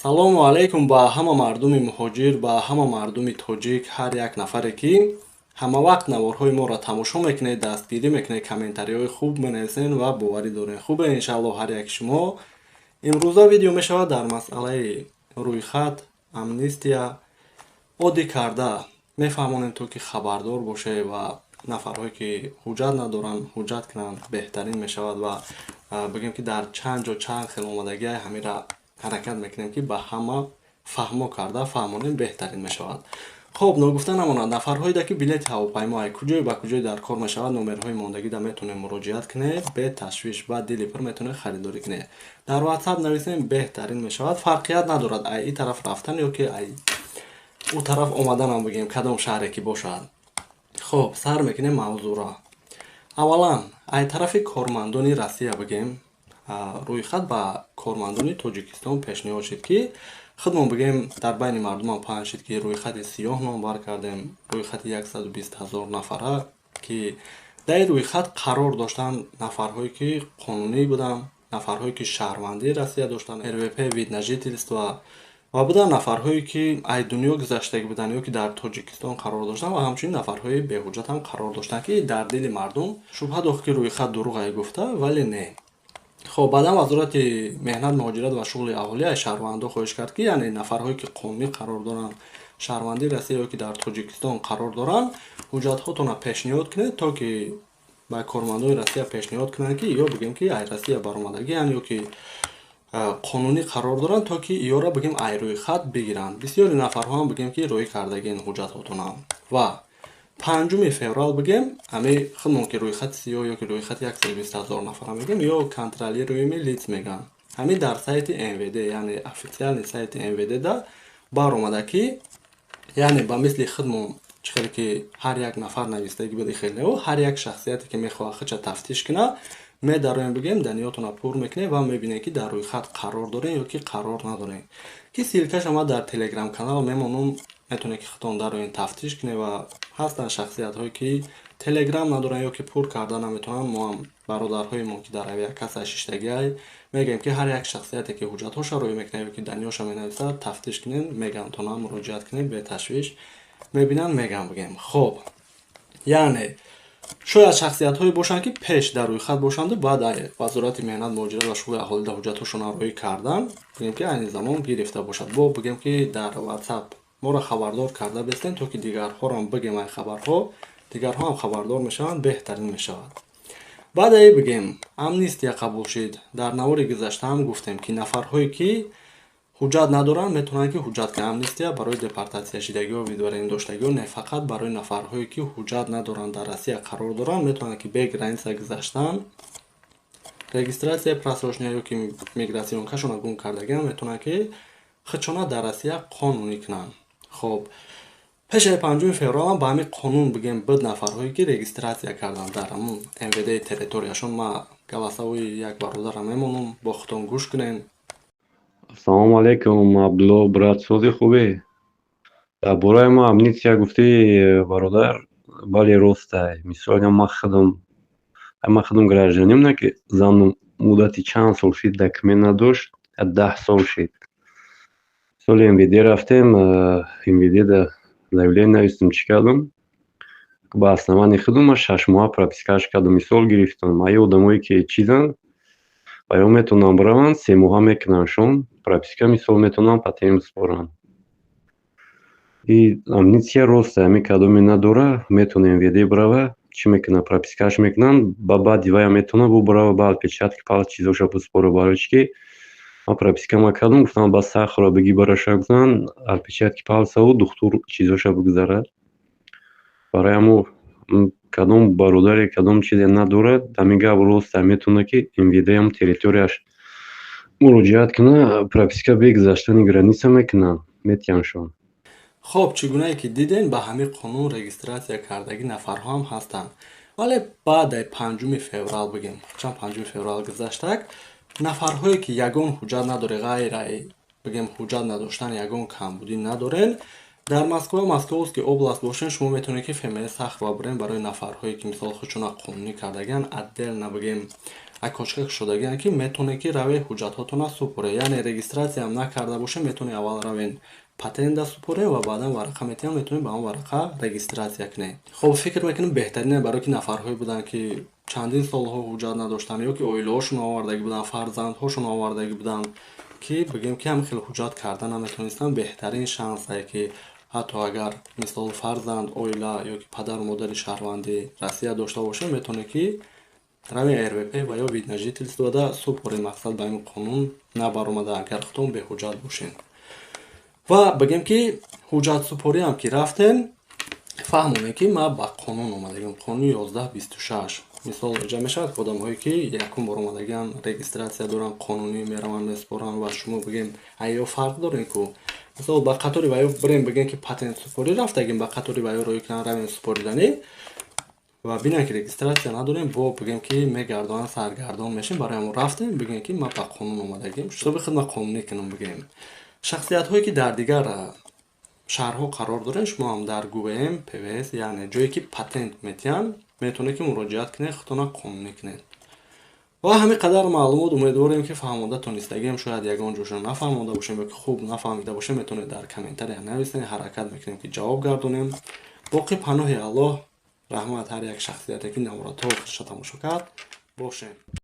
Ассалому алайкум ба ҳама мардуми муҳоҷир, ба ҳама мардуми тоҷик, ҳар як нафаре, ки ҳамавақт наворҳои моро тамошо мекунед, дастгирӣ мекунед, комментариҳои хуб менависен ва боварӣ дорем. Хубе, иншааллоҳ, ҳар як шумо. Имрӯза видео мешавад дар масъалаи рӯйхат, амнистия. Оддӣ карда мефаҳмонем, то ки хабардор бошед ва нафарҳое, ки ҳуҷҷат надоранд, ҳуҷҷат кунанд, беҳтарин мешавад. Ва бигем, ки дар чанд ҷо чанд хел омадагиай, ҳамира ҳаракат мекунем, ки ба ҳама фаҳмо карда фаҳмонем, беҳтарин мешавад. Хоб, ногуфта намонад, нафарҳоеда, ки билети ҳавопаймо ай куҷое ба куҷое дар кор мешавад, номерҳои мондагида метавонед муроҷиат кунед, беташвиш ба дили пур метавонед харидорӣ кунед. Дар WhatsApp нависем, беҳтарин мешавад. Фарқият надорад, ай и тараф рафтан ё ки ай ӯ тараф омаданам, бигем, кадом шаҳре ки бошад. Хоб, сар мекунем мавзӯъро. Аввалан, ай тарафи кормандони Россия, бигем, рӯйхат ба кормандони Тоҷикистон пешниҳод шуд, ки худмон, бигем, дар байни мардумам паҳн шуд, ки рӯйхати сиёҳ номбар кардем, рӯйхати 120 000 нафара, ки дар ин рӯйхат қарор доштанд нафарҳое, ки қонунӣ буданд, нафарҳое, ки шаҳрвандии Россия доштанд, РВП, вид на жительство, ва буданд нафарҳое, ки ай дунё гузаштагӣ буданд ё ки дар Тоҷикистон қарор доштанд, ва ҳамчунин нафарҳои беҳуҷҷат ҳам қарор доштанд, ки дар дили мардум шубҳа дохт, ки рӯйхат дурӯғ гуфта, вале не. Хоб, баъдан Вазорати меҳнат, муҳоҷират ва шуғли аҳолӣ аз шаҳрвандо хоҳиш кард, ки яъне нафарҳое, ки қонунӣ қарор доранд, шаҳрвандии Россия ё ки дар Тоҷикистон қарор доранд, ҳуҷҷатҳотонро пешниҳод кунед, то ки ба кормандони Россия пешниҳод кунанд, ки ё, бигем, ки ай Россия баромадагианд ё ки қонунӣ қарор доранд, то ки ёро, бигем, ай рӯйхат бигиранд. Бисёри нафарҳоам, бигем, ки рӯй кардагин ҳуҷҷатҳотонам. Ва 5 феврал, бигем, ҳами худмон, ки рӯйхати сиёҳ ё ки рӯйхати 120 000 нафара мегем, ё контролируемый лиц мегӯянд, ҳамин дар сайти МВД, яъне официальный сайти МВД да баромада, ки яъне ба мисли худмон чӣ хеле ки ҳар як нафар навистагӣ буд, хеле ҳар як шахсияте, ки мехоҳад худша тафтиш кунад, медароем, бигем, данныетона пур мекунем ва мебинем, ки дар рӯйхат қарор дорем ё ки қарор надорем, ки ссылкаша ма дар Телеграм канал мемонам, метавонед, ки худтон дароен, тафтиш кунед. Ва ҳастанд шахсиятҳое, ки Телеграм надоранд ё ки пур карда наметавонанд. Мо ҳам бародарҳоемон, ки дар авиакасса шиштагиай, мегӯем, ки ҳар як шахсияте, ки ҳуҷҷатҳоша рӯй мекунад ё ки данныеша менависад, тафтиш кунед, мегӯям, тона муроҷиат кунед, беташвиш мебинанд, мегӯям, бигем. Хоб, яъне шояд шахсиятҳое бошанд, ки пеш дар рӯйхат бошанду баъд Вазорати меҳнат, муҳоҷират ва шуғли аҳолӣ дар ҳуҷҷатҳошонро рӯй кардан, бигем, ки айни замон гирифта бошад. Бо бигем, ки дар WhatsApp моро хабардор карда бестем, то ки дигарҳоро бигем, ай хабарҳо дигарҳо ҳам хабардор мешаванд, беҳтарин мешавад. Баъдаи, бигем, амнистия қабул шид. Дар навори гузаштаам гуфтем, ки нафарҳое, ки ҳуҷҷат надоранд, метавонанд, ки ҳуҷҷат кунанд. Амнистия барои депортатсияшидагиҳо, выдворение доштагиҳо не, фақат барои нафарҳое, ки ҳуҷҷат надоранд, дар Россия қарор доранд, метавонанд, ки бе граница гузаштан, регистрация просроченная ё ки миграционкашонро гум кардагиам, метавонанд, ки худшона дар Россия қонунӣ кунанд. Хоб, пешаи 5 февралам ба ҳамин қонун, бигем, буд нафарҳое, ки регистрация карданд дар ҳамун МВД территорияшон. Ма голосовои як бародарам мемонам, бо худтон гӯш кунед. Ассалому алайкум, Абдулло, брат, сози хубе? Дар бораи ма амнистия гуфтӣ, бародар, бале, ростай. Мисол, ман худам гражданин, на ки занам муддати чанд сол шид документ надошт, 10 сол шид. Соли МВД рафтем, МВД заявление навистем, чӣ кардам? Ба основании худам ман 6 моҳа пропискаш кардам, мисол гирифтам. Аю одамое, ки чизанд, ба ё метавонанд бираванд, 3 моҳа мекунандшон прописка, мисол, метавонанд патент биспоранд. И амнистия рост, ҳамин кадоме надора, метавона МВД бирава, чӣ мекунад, пропискаш мекунанд, ба баъди вая метавонад бо бирава, ба отпечатки палец чизоша биспора. Барои чӣ ки ман пропискама кардам, гуфтам, ба сахро бигӣ, бараша гуфтанд, отпечатки пальцаву духтур чизоша бигзарад. Барои ҳамо кадом бародаре, кадом чизе надорад, ҳамин гап рост, метавонад, ки МВД ам территорияш муроҷиат кунад, прописка бе гузаштани граница мекунанд, метиҳандшон. Хоб, чӣ гунае ки дидем, ба ҳамин қонун регистрация кардагӣ нафарҳо ҳам ҳастанд, вале баъдаи 5 феврал, бигем, чанд 5 феврал гузаштак, нафарҳое, ки ягон ҳуҷҷат надоре, ғайр бигем, ҳуҷҷат надоштан ягон камбудӣ надорен, дар Москва, Московский область бошен, шумо метавонед, ки ФМС Сахарова бирен. Барои нафарҳое, ки мисол худшона қонунӣ кардагиан, отдельно, бигем. Окошка кушодагианд, ки метавонед, ки равед, ҳуҷҷатҳотонро супоред. Яъне регистратсияам накарда бошед, метавонед аввал равен, патента супоред ва баъдан варақа метиҳам, метавонед ба он варақа регистратсия кунед. Хоб, фикр мекунем, беҳтарине, барое ки нафарҳое буданд, ки чандин солҳо ҳуҷҷат надоштанд ё ки оилаҳошон овардагӣ буданд, фарзандҳошон овардагӣ буданд, ки бигем, ки ҳамин хел ҳуҷҷат карда наметавонистанд. Беҳтарин шансае, ки ҳатто агар, мисол, фарзанд, оила ё ки падару модари шаҳрванди Россия дошта бошед, метавонед, ки равен РВП ва ё вид на жительство да супоред. Мақсад, ба ин қонун набаромада, агар худтон беҳуҷҷат бошед. Ва бигем, ки ҳуҷҷатсупориам ки рафтем, фаҳмонем, ки ман ба қонун омадагим, қонуни 1126. Мисол, инҷа мешавад, ки одамҳое, ки якум бор омадагиан, регистратсия доранд, қонунӣ мераванд, месупоранд ва шумо, бигем, айё фарқ дорем ку. Мисол, ба қатори ваё бирем, бигем, ки патент супорӣ рафтагим, ба қатори ваё рӯй кунан, равем супориданӣ ва бинем, ки регистратсия надорем, бо бигем, ки мегардонанд, саргардон мешем. Барои ҳамон рафтем, бигем, ки ман ба қонун омадагим, ҳисоби худма қонунӣ кунам. Бигем, шахсиятҳое, ки дар дигар шаҳрҳо қарор дорем, шумо ҳам дар ГУВМ, ПВС, яъне ҷое, ки патент метиҳанд, метавонед, ки муроҷиат кунед, худтона қонунӣ кунед. Ва ҳамин қадар маълумот. Умедворем, ки фаҳмонда тонистагием. Шояд ягон ҷошо нафаҳмонда бошем ё ки хуб нафаҳмида бошем, метавонед дар комментария нависед, ҳаракат мекунем, ки ҷавоб гардонем. Боқӣ паноҳи Аллоҳ. Раҳмат ҳар як шахсияте, ки навора то охирша тамошо кард. Бошем.